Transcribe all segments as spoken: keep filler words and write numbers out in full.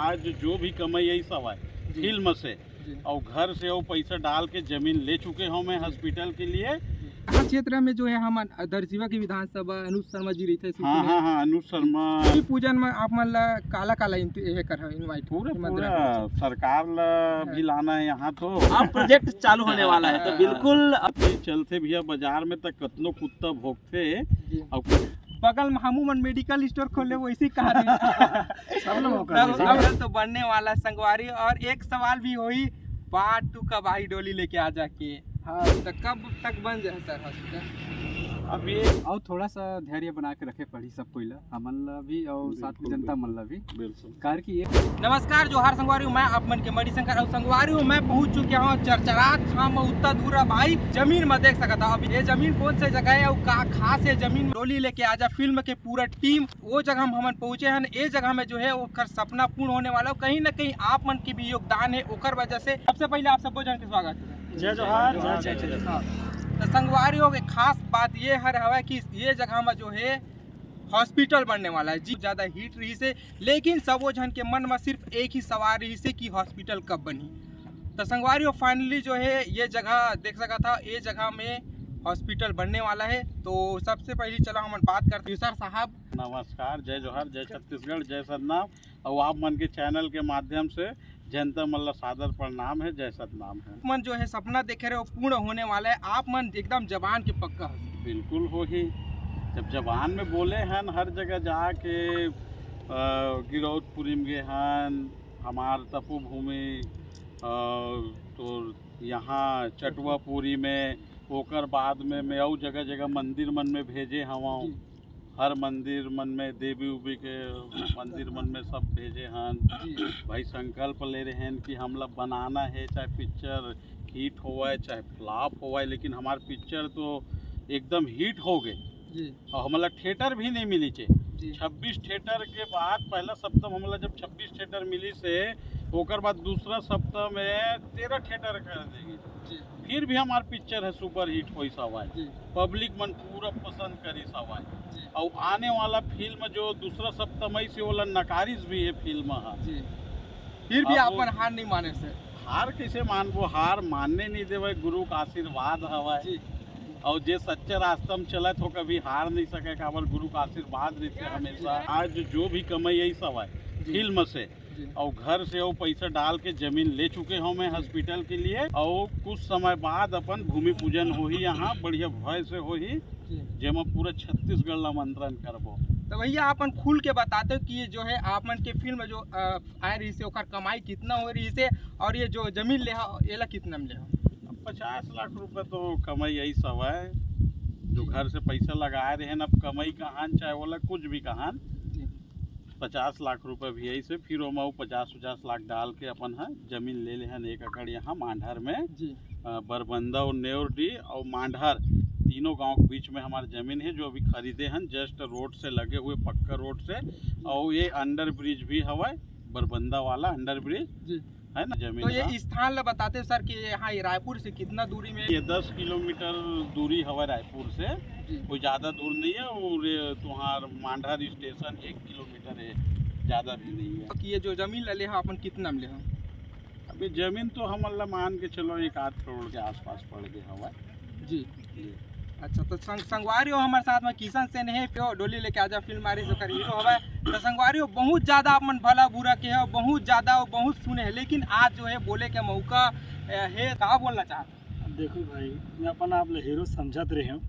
आज जो भी कमाई आई सब आए फिल्म से, और घर से वो पैसा डाल के जमीन ले चुके हो मैं हॉस्पिटल के लिए। यहाँ क्षेत्र में जो है हम अन-, दरसिवा के विधानसभा अनुज शर्मा जी रहिथे, हाँ, हाँ, हाँ, अनुज शर्मा। पूजन में आप मन ला काला काला ये कर इनवाइट पूरा पूरा सरकार ला भी लाना है यहाँ तो। अब प्रोजेक्ट चालू होने वाला है तो बिल्कुल। चलते भैया बाजार में तक कतनो कुत्ता भोंकते। और बगल में हमू मन मेडिकल स्टोर खोले, वैसे ही कहा रहे। सब लोग तो बनने वाला संगवारी। और एक सवाल भी होई, पार्ट टू कब आई डोली लेके आ जाके? हाँ, तो कब तक बन जाए सर हॉस्पिटल? अब ये और थोड़ा सा धैर्य बना के रखे पड़ी सब कोई ला, हमन ला भी और साथ में जनता मन ला भी। बिल्कुल। कार की ये नमस्कार, जोहार संगवारी हो, मैं आप मन के मणिशंकर और संगवारी हो, मैं पहुंच चुके हूँ चरचरात खाम उत्तर दूरा भाई जमीन में देख सकता हूँ। अब ये जमीन कौन से जगह है और का खास है जमीन। डोली लेके आजा फिल्म के पूरा टीम वो जगह हम हमन पहुंचे हन। ए जगह में जो है ओकर सपना पूर्ण होने वाला, कहीं ना कहीं आप मन के भी योगदान है ओकर वजह से। सबसे पहले आप सबो जन के स्वागत है। जय जोहार, जय छत्तीसगढ़। तो संगवारी हो गए, खास बात ये हर हवा कि ये जगह में जो है हॉस्पिटल बनने वाला है जी। ज़्यादा हीट रही से, लेकिन सबो झन के मन में सिर्फ एक ही सवाल रही से कि हॉस्पिटल कब बनी। तो संगवारी हो, फाइनली जो है ये जगह देख सका था, ये जगह में हॉस्पिटल बनने वाला है। तो सबसे पहले चलो हमन बात करते हैं सर साहब। नमस्कार, जय जोहार, जय छत्तीसगढ़, जय सतनाम। और आप मन के चैनल के माध्यम से जनता मन ला सादर प्रणाम है, जय सतनाम है। मन जो है सपना देखे रहे वो पूर्ण होने वाला है, आप मन एकदम जबान के पक्का हो। बिल्कुल हो ही, जब जबान में बोले हन हर जगह जाके, अ, गिरौदपुरी में गए हन, हमार तपोभूमि, अ, तो यहाँ चटुआपुरी में, ओकर बाद में मैं अउ जगह जगह मंदिर मन में भेजे हवं। हर मंदिर मन में देवी उवी के मंदिर मन में सब भेजे हन। भाई संकल्प ले रहे हैं कि हमला बनाना है, चाहे पिक्चर हिट होवय चाहे फ्लॉप होवय, लेकिन हमार पिक्चर तो एकदम हिट हो गए। और हमला थिएटर भी नहीं मिली चे। छब्बीस थिएटर के बाद पहला सप्ताह हमला जब छब्बीस थिएटर मिली से, ओकर बाद दूसरा सप्ताह में तेरह थिएटर कर देगी। फिर भी हमार पिक्चर है सुपर हिट होई सवाय। पब्लिक मन पूरा पसंद करी सवाय। और आने वाला फिल्म जो दूसरा सप्ताह मई से ओला नकारिस भी है फिल्म है। फिर भी अपन हार नहीं माने से। हार कैसे मानबो? हार मानने नहीं देवे, गुरु का आशीर्वाद हवाय। और जे सच्चे रास्ता में चलत हो कभी हार नहीं सके, काबर गुरु का आशीर्वाद रहते हमेशा। आज जो भी कमाई आई सवाय फिल्म से, और घर से वो पैसा डाल के जमीन ले चुके हो मैं हॉस्पिटल के लिए। और कुछ समय बाद अपन भूमि पूजन होही यहाँ, बढ़िया भय से होही, जेमा पूरा छत्तीसगढ़ ला आमंत्रण करबो। तो भैया अपन खुल के बताते हो कि ये जो है आप मन के फिल्म जो आए रही से ओकर कमाई कितना हो रही से, और ये जो जमीन ले हा एला कितना में ले हा? अब पचास लाख रुपए तो कमाई आई सवाय, जो घर से पैसा लगाए रहे हैं, अब कमाई कहान चाहे ओला कुछ भी कहान, पचास लाख रुपए भी आई से, फिर ओमा पचास पचास लाख डाल के अपन हा जमीन ले लेहन एक एकड़ यहाँ मांढर में। बरबंदा और नेवरडी और मांढर तीनों गांव के बीच में हमार जमीन है, जो अभी खरीदे हन, जस्ट रोड से लगे हुए पक्का रोड से। और ये अंडर ब्रिज भी हवाय बरबंदा वाला अंडर ब्रिज, है ना जमीन तो ये का। स्थान ला बताते सर कि यहाँ ये रायपुर से कितना दूरी में? ये दस किलोमीटर दूरी हवाय रायपुर से। कोई ज़्यादा दूर नहीं है। और ये तुम्हार मांढर स्टेशन एक किलोमीटर है, ज़्यादा भी नहीं है। कि ये जो जमीन ला ले हा अपन कितना में ले हा? अभी जमीन तो हमन ला मान के चलो एक आध करोड़ के आसपास पड़ गए हवाय। जी। अच्छा, तो संग-, संगवारी हो हमारे साथ में किशन सेन है, जो डोली लेके आजा फिल्म आ रही, ओकर हीरो हवाय। तो संगवारी हो, बहुत ज़्यादा आप मन भला बुरा के हो, बहुत ज़्यादा हो, बहुत सुने हैं, लेकिन आज जो है बोले के मौका, ए, है, का बोलना चाहते? देखो भाई, मैं अपन आप ले हीरो समझत रहे हूँ,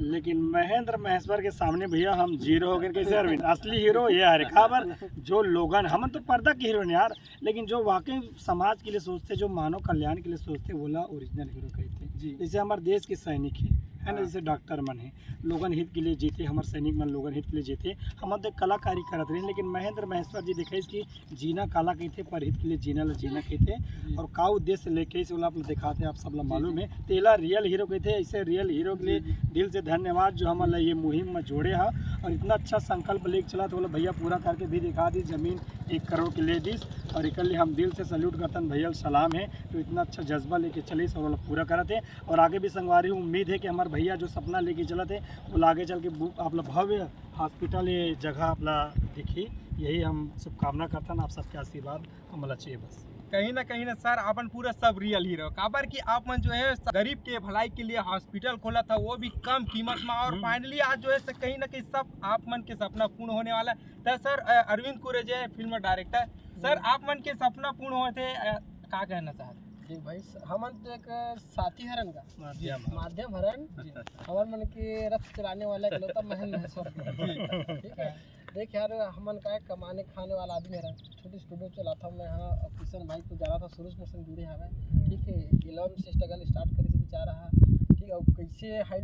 लेकिन महेंद्र महेश्वर के सामने भैया हम जीरो हो गए। कैसे अरविंद? असली हीरो ये हरे, काबर जो लोगन, हमन तो पर्दा के हीरो नहीं यार, लेकिन जो वाकई समाज के लिए सोचते, जो मानव कल्याण के लिए सोचते, वोला ओरिजिनल हीरो कहते हैं। जी। जैसे हमारे देश के सैनिक हैं, है ना, हाँ। जैसे डॉक्टर मन हैं, लोगन हित के लिए जीते, हमारे सैनिक मन लोगन हित के लिए जीते। हम तो कलाकारी करत रहे, लेकिन महेंद्र महेश्वर जी देखे कि जीना काला कहते, परहित के लिए जीना ला जीना कहते। जी। और का उद्देश्य लेके इस वाला आप लोग दिखाते हैं, आप सब ला जी, मालूम जी। है। तेला रियल हीरो कहते हैं, ऐसे रियल हीरो के लिए जी, जी। दिल से धन्यवाद जो हमारे ये मुहिम में जोड़े हा और इतना अच्छा संकल्प लेके चला, तो बोला भैया पूरा करके भी दिखा दी, जमीन एक करोड़ के ले दीस। और इकल्ले हम दिल से सल्यूट करतन भैया, सलाम है, तो इतना अच्छा जज्बा लेके चलीस और वो लोग पूरा करत है। और आगे भी संगवारी हूँ, उम्मीद है कि हमारे भैया जो सपना लेके चलत है, वो आगे चल के बु-, आप लोग भव्य हॉस्पिटल ये जगह आप ला दिखी। यही हम शुभकामना करथन, आप सबके आशीर्वाद हमला चाहिए बस। कहीं ना कहीं ना सर, आपन पूरा सब रियल हीरो, काबर कि आप मन जो है गरीब के भलाई के लिए हॉस्पिटल खोलत हव, वो भी कम कीमत में, और हम्म। फाइनली आज जो है सर, कहीं ना कहीं सब आप मन के सपना पूर्ण होने वाला है। तो सर, अ, Arvind Kureja film director, sir, हम्म। आप मन के सपना पूर्ण होते, अ, का कहना चाहत? जी भाई, स-, हमन तो एक साथी हरन का माध्यम हरन। माध्यम हरन। जी। हमन मन के रथ चलाने वाला इकलौता महन महेश्वर। जी। ठीक है। देख यार, हमन का है, कमाने खाने वाला आदमी हरन, छोटे स्टूडियो चलाथन मैं, हाँ, और किशन भाई तो जाना था, शुरू से मोर संग जुड़े हवे, ठीक है, इलेवन से स्ट्रगल स्टार्ट करे से बेचारा हा, ठीक है, और कैसे हाई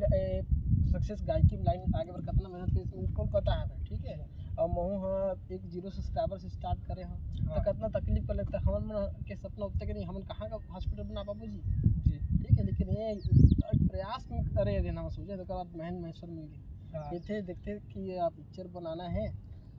सक्सेस गायकी लाइन में आगे बर कितना मेहनत करे, कौन पता हवे, ठीक है। और महू हा एक जीरो सब्सक्राइबर से स्टार्ट करे हा, तो हाँ। कितना तकलीफ कर लगता है, हमन मन के सपना उठते कि नहीं, हमन कहाँ का हॉस्पिटल बना पाबो जी, जी। ठीक है, लेकिन ये प्रयास में करे रहना, सोचे तो ओकर बाद महन महेश्वर मिल गए। हाँ। ये थे देखते कि ये आप पिक्चर बनाना है,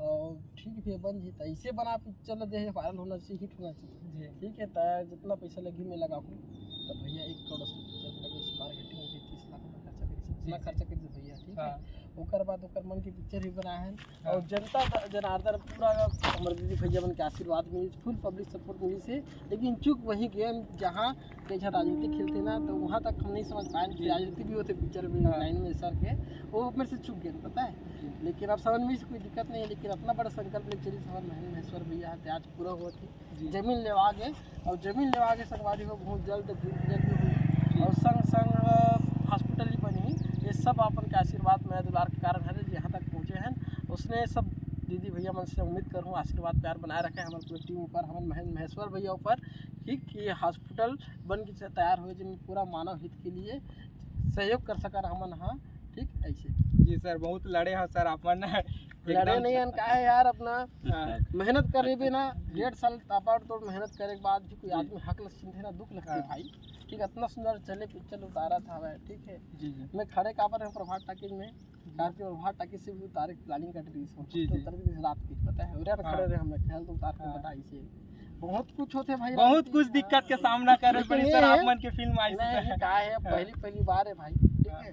और ठीक भी बन जी, तो ऐसे बना पिक्चर ला, जैसे वायरल होना चाहिए, हिट होना चाहिए। जी। ठीक है, तो जितना पैसा लगी मैं लगाहूँ, तो भैया एक करोड़ से पिक्चर लगे, इस मार्केटिंग में भी तीस लाख रुपये खर्चा करी, इतना जी, जी। खर्चा करी भैया, ठीक है। हाँ। ओकर बाद ओकर मन की पिक्चर भी बनाए हैं, हाँ। और जनता द-, जनार्दन पूरा हमर दीदी भैया मन के आशीर्वाद मिली, फुल पब्लिक सपोर्ट मिली से, लेकिन चूक वही गए जहाँ कई झन राजनीति खेलते ना, तो वहाँ तक हम नहीं समझ पाए कि जी। राजनीति भी होते पिक्चर में, हाँ। लाइन में सर के, वो मेरे से चूक गए, पता है। जी। लेकिन अब समझ में से कोई दिक्कत नहीं है, लेकिन अपना बड़ा संकल्प लेके चलिए, हमारे महन महेश्वर भैया हैं, आज पूरा हुआ थी। जी। जमीन लेवा गए, और जमीन लेवा के संगवारी हो बहुत जल्द, जल्द हुई। जी। और संग संग हॉस्पिटल ही बनी, ये सब अपन के आशीर्वाद, मया दुलार के कारण है, यहाँ तक पहुँचे हैं। उसने सब दीदी भैया मन से उम्मीद करूँ आशीर्वाद प्यार बनाए रखे हमारे पूरी टीम ऊपर, हमारे महन महेश्वर भैया ऊपर, कि, कि हॉस्पिटल बन के तैयार हो, जिन पूरा मानव हित के लिए सहयोग कर सका हमन हा, ठीक ऐसे। जी सर, बहुत लड़े हा सर, अपन लड़े एकदम नहीं हन, का है यार, अपना हाँ। मेहनत करे भी ना, डेढ़ साल ताबड़तोड़ मेहनत करे के बाद भी कोई जी। आदमी हक ल सुनथे ना, दुख लगथे हाँ। भाई। ठीक, इतना सुंदर चले पिक्चर उतारा था भाई, ठीक है। जी, जी। मैं खड़े काबर हूँ प्रभात टाकीज में, कार के प्रभात टाकीज से भी उतारे के प्लानिंग कर रही थी, जी, तो जी। उतर के रात की पता है, उरे में हाँ। खड़े रहे, हमने ख्याल तो उतार के हाँ। बताई से। बहुत कुछ होते भाई, बहुत रात कुछ की। दिक्कत के सामना करे लेकिन पड़ी ये सर, आप है, मन के फिल्म आई नहीं, से। ये का है, हाँ। पहली, पहली बार है भाई, ठीक हाँ। है,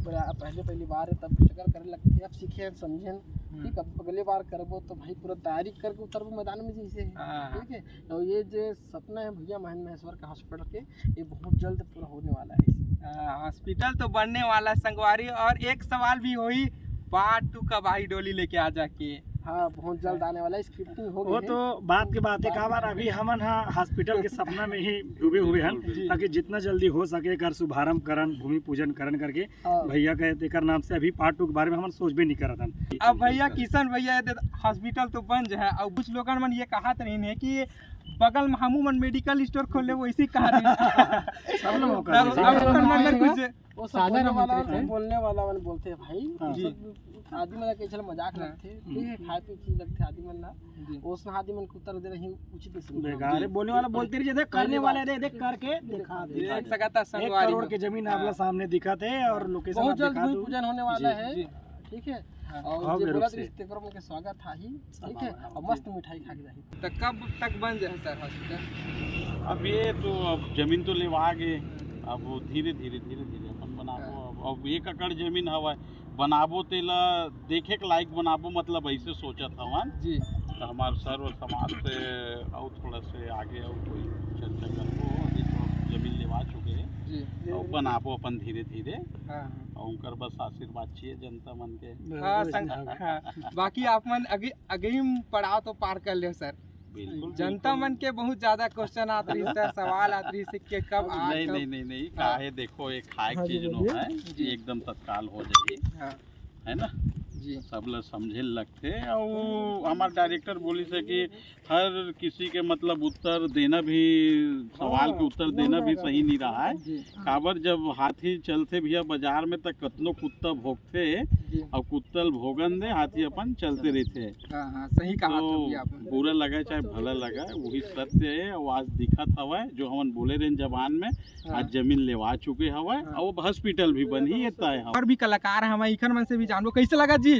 पूरा पहले, पहली बार है, तब स्ट्रगल करे लगती है, अब सीखे हैं, समझे हैं, हम्म। ठीक, अब अगले बार करबो तो भाई पूरा तैयारी करके उतरबो मैदान में जैसे है, हाँ। ठीक है। और ये जो सपना है भैया महन महेश्वर का हॉस्पिटल के, ये बहुत जल्द पूरा होने वाला है। हाँ, हॉस्पिटल तो बनने वाला है संगवारी, और एक सवाल भी होई, पार्ट टू कब आई डोली लेके आ जाके? हाँ, बहुत जल्द आने वाला है, स्क्रिप्टिंग हो वो गई है। तो बात की बात है, बात काबर अभी हमन हा हॉस्पिटल के सपना में ही डूबे हुए हैं, जी। ताकि जितना जल्दी हो सके एकर शुभारंभ करन, भूमि पूजन करन करके हाँ। भैया के एकर नाम से अभी पार्ट टू के बारे में हमन सोचबे नहीं करत हन। अब भैया किशन भैया, ये दे-, हॉस्पिटल तो बन जाए, और कुछ लोगन मन ये कहत रहिन है कि बगल में हमू मन मेडिकल स्टोर खोल ले, वैसे ही कहा रहे। सब लोग मौका तब दे। अब अपन मन कुछ वो सब सादा बोलने वाला, रहते हैं। बोलने वाला मन बोलते हैं भाई, हाँ। जी। सब आदमी मन के चल मजाक हाँ। लगथे, ठीक है, खाए पी चीज लगथे आदमी मन ला। जी। ओसना आदमी मन के उत्तर देना ही उचित नहीं समझे। बेकार है, बोलने वाला बोलते रहिए, देख, करने वाले रे, देख, करके दिखा दे। देख सकता एक संगवारी करोड़ हो। के जमीन आप हाँ। लोग सामने दिखत है और लोकेशन बहुत आप जल्द दिखा भूमि दो। पूजन होने वाला जी, है, जी। ठीक है? हाँ। और हाँ, जो जरूर बोला से। रिश्ते करो, उनके स्वागत था ही, ठीक है? हाँ, और जी। मस्त मिठाई खा के जाही। तो कब तक बन जाए सर हॉस्पिटल? अब ये तो, अब जमीन तो लेवा गे, अब वो धीरे, धीरे, धीरे, धीरे अपन बनाबो। हाँ। अब, अब एक एकड़ जमीन हवय, बनाबो तेला देखे के लायक बनाबो, मतलब ऐसे सोचत हवन। जी। तो हमार सर्व समाज से अउ थोड़ा से आगे अउ कोई चर्चा करबो, अभी तो जमीन लेवा चुके हैं। जी। अउ बनाबो अपन धीरे, धीरे। हाँ, हाँ। अउ उनकर बस आशीर्वाद चाहिए जनता मन के। हाँ, संग-, हाँ। बाकी आप मन अगे-, अगेम पड़ाव तो पार कर ले सर। बिल्कुल, जनता बिल्कुल। मन के बहुत ज्यादा क्वेश्चन आत रही सर, सवाल आत रही से कि कब आ, नहीं, कब नहीं, नहीं, नहीं, हाँ। काहे देखो, एक खाए हाँ जी, चीज नो बोलिए। है, जी। एकदम तत्काल हो जाही, हाँ। है ना? जी। सब ला समझे लगथे, अउ हमार डायरेक्टर बोलिस हे कि हर किसी के मतलब उत्तर देना भी, सवाल के हाँ, उत्तर देना भी सही नहीं रहा है। जी। काबर जब हाथी चलथे भैया बाजार में, त कतनो कुत्ता भोंकथे, जी। अउ कुत्ता ल भोगन दे, हाथी अपन चलते रहिथे। हाँ, हाँ, सही कहा तो भैया आपने। बुरा लगे चाहे भला लगे, वही सत्य है। अउ आज दिखत हवय, जो हमन बोले रहेन जबान में, हाँ। आज जमीन लेवा चुके हवय, हाँ। अउ अब हॉस्पिटल भी बनही, ये तय हवय। और भी कलाकार हवय, इखर मन से भी जानबो, कैसे लगा जी?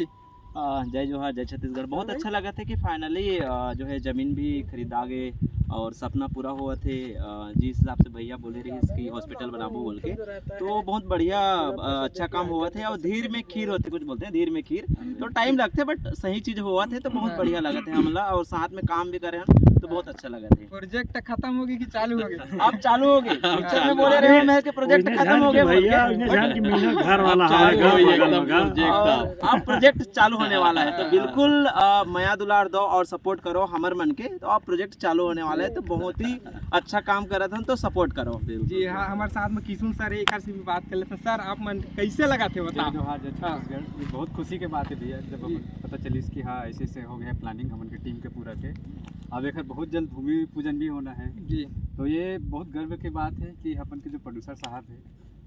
अ, जय जोहार, जय छत्तीसगढ़। बहुत अच्छा लगत हे कि finally, अ, जो है जमीन भी खरीदा गे और सपना पूरा होवत हे। अ, जिस हिसाब से भैया बोले रहिस कि hospital बनाबो बोल के, तो बहुत बढ़िया, अ, अच्छा काम होवत हे। और धीर में खीर होथे, कुछ बोलते हैं धीर में खीर, तो time लगथे but सही चीज होवत हे तो बहुत बढ़िया लगत हे हमला, और साथ में काम भी करे हन तो बहुत अच्छा लगत हे। Project खत्म होगे कि चालू होगे? अब चालू होगे। Picture में बोले रहे हो मैं कि project खत्म होगे बोल के। भैया, इन्हें जान कि मेरा घर वाला हमारे घर बगल में घर। और अब project चालू होने वाला है, तो बिल्कुल, अ, मया दुलार दो और support करो हमर मन के। तो अब project चालू होने वाला है, तो बहुत ही अच्छा काम करत हन, तो support करो। जी हाँ, हमारे साथ में किशुन सर है, एक से भी बात कर लेते हैं। सर, आप मन कैसे लगा थे, बताओ। जय जोहार, जय छत्तीसगढ़। ये बहुत खुशी के बात है भैया, जब जी। हमें पता चलिस कि हाँ, ऐसे ऐसे हो गया planning हमन के team के पूरा के। अब एकर बहुत जल्द भूमि पूजन भी होना है। जी। तो ये बहुत गर्व की बात है कि अपन के जो producer साहब है,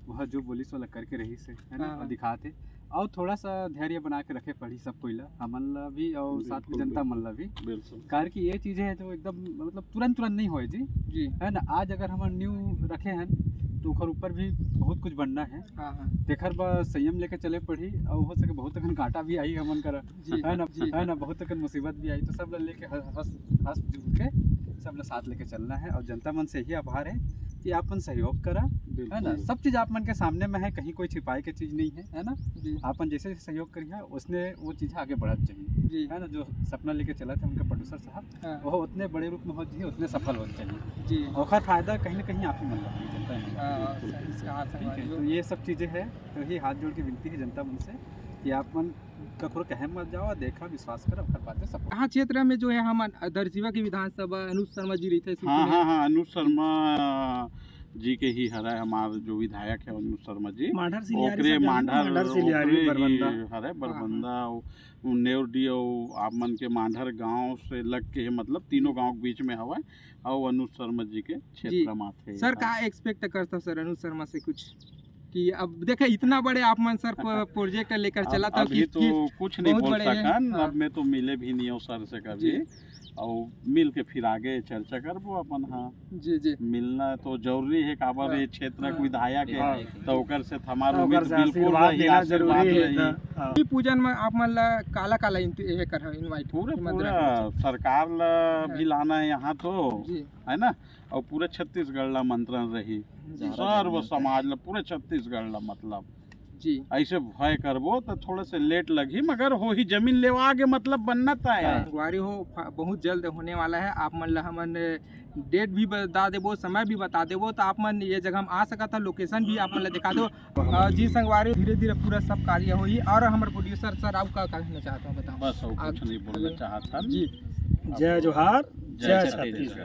वह जो बोलिस वाला करके रहिस हे, है ना, हाँ, और हाँ। दिखात हे। और थोड़ा सा धैर्य बना के रखे पड़ी सब कोई ला, हमन ला भी और साथ में बिल्कुल, जनता मन ला भी। बिल्कुल। काबर कि ये चीजें है जो एकदम, मतलब, तुरंत तुरंत नहीं होए जी, जी। है ना। आज अगर हमन नींव रखे हन तो ओकर ऊपर भी बहुत कुछ बनना है। हाँ, हाँ। तेखर बर संयम लेके चले पड़ी, और हो सके बहुत अकन कांटा भी आई हमन करा, जी, है ना, जी। है ना, बहुत अकन मुसीबत भी आई, तो सब ला लेके ह-, हंस हंस जुल के सब ला साथ लेके चलना है। और जनता मन से यही आभार है कि आप मन सहयोग करा, बिल्कुल। है ना। सब चीज आप मन के सामने में है, कहीं कोई छिपाए के चीज नहीं है, है ना। जी। आप मन जैसे सहयोग करिहा, उसने वो चीज आगे बढ़त जाही, जी। है ना। जो सपना लेके चलत हे उनके producer साहब, हाँ। वो उतने बड़े रूप में हो जाही, उतने सफल हो जाही। जी। ओकर फायदा कहीं ना कहीं आप ही मन ला होही, जनता मन ला। हाँ, बिल्कुल। सही कहा, ठीक है, संगवारी हो। तो ये सब चीजें है, तो यही हाथ जोड़ के विनती है जनता मन से कि आप मन ककरो कहे मत जाओ, देखा, विश्वास करो, ओकर बाद सब। कहाँ क्षेत्र में जो है हम अन-, दरसिवा के विधानसभा अनुज शर्मा जी रहिथे, हाँ, सुने। हाँ, हाँ, अनुज शर्मा जी के ही हरय हमार जो विधायक है अनुज शर्मा जी। मांढर सिलियारी ओकरे सब जाने, मांढर, मांढर सिलियारी, ओकरे ही बरबंदा। हरय, हाँ, हाँ। बरबंदा, अउ नेवरडी अउ आप मन के मांढर गांव से लग के है, मतलब तीनों गांव के बीच में हवय, अउ अनुज शर्मा जी के जी। क्षेत्र में आथे। सर, हाँ। का expect करता सर अनुज शर्मा से कुछ? कि अब देखे, इतना बड़े आप मन सर प-, project लेकर अब चला था अभी कि, तो कि कुछ नहीं बहुत बोल बड़े हैं। सकन, हाँ। अब मैं तो मिले भी नहीं हूँ सर से कभी। जी। और मिल के फिर आगे चर्चा करबो अपन। हाँ, जी, जी। मिलना तो जरूरी है, काबर हाँ। ये क्षेत्र हाँ। के विधायक है, हाँ। तो ओकर से हमार हाँ, उम्मीद ओकर से बिल्कुल आशीर्वाद रही, लेना आशीर्वाद जरूरी है, रही। तो, हाँ। ई पूजन में आप मन ला काला काला इंत-, ये कर, invite, पूरा, निमंत्रण पूरा है। सरकार ला भी हाँ। लाना है यहाँ तो, जी। है ना, और पूरा छत्तीसगढ़ ला मंत्रण रही, जी। सर्व समाज ला, पूरे छत्तीसगढ़ ला, मतलब, जी। ऐसे भय करबो तो थोड़ा से late लगही, मगर होही, जमीन लेवा के मतलब बनना तय है। संगवारी हो, फ-, बहुत जल्द होने वाला है। आप मन ला हमन date भी बता देबो, समय भी बता देबो, तो आप मन ये जगह में आ सकत ह, location भी आप मन ला दिखा देबो। अ, जी संगवारी, धीरे धीरे पूरा सब कार्य होही। और हमर producer सर, आप का कहना चाहत हो, बताओ। बस, और आप कुछ नहीं बोलना चाहत हन। जी। जय जोहार, जय जय छत्तीसगढ़। छत्तीसगढ़।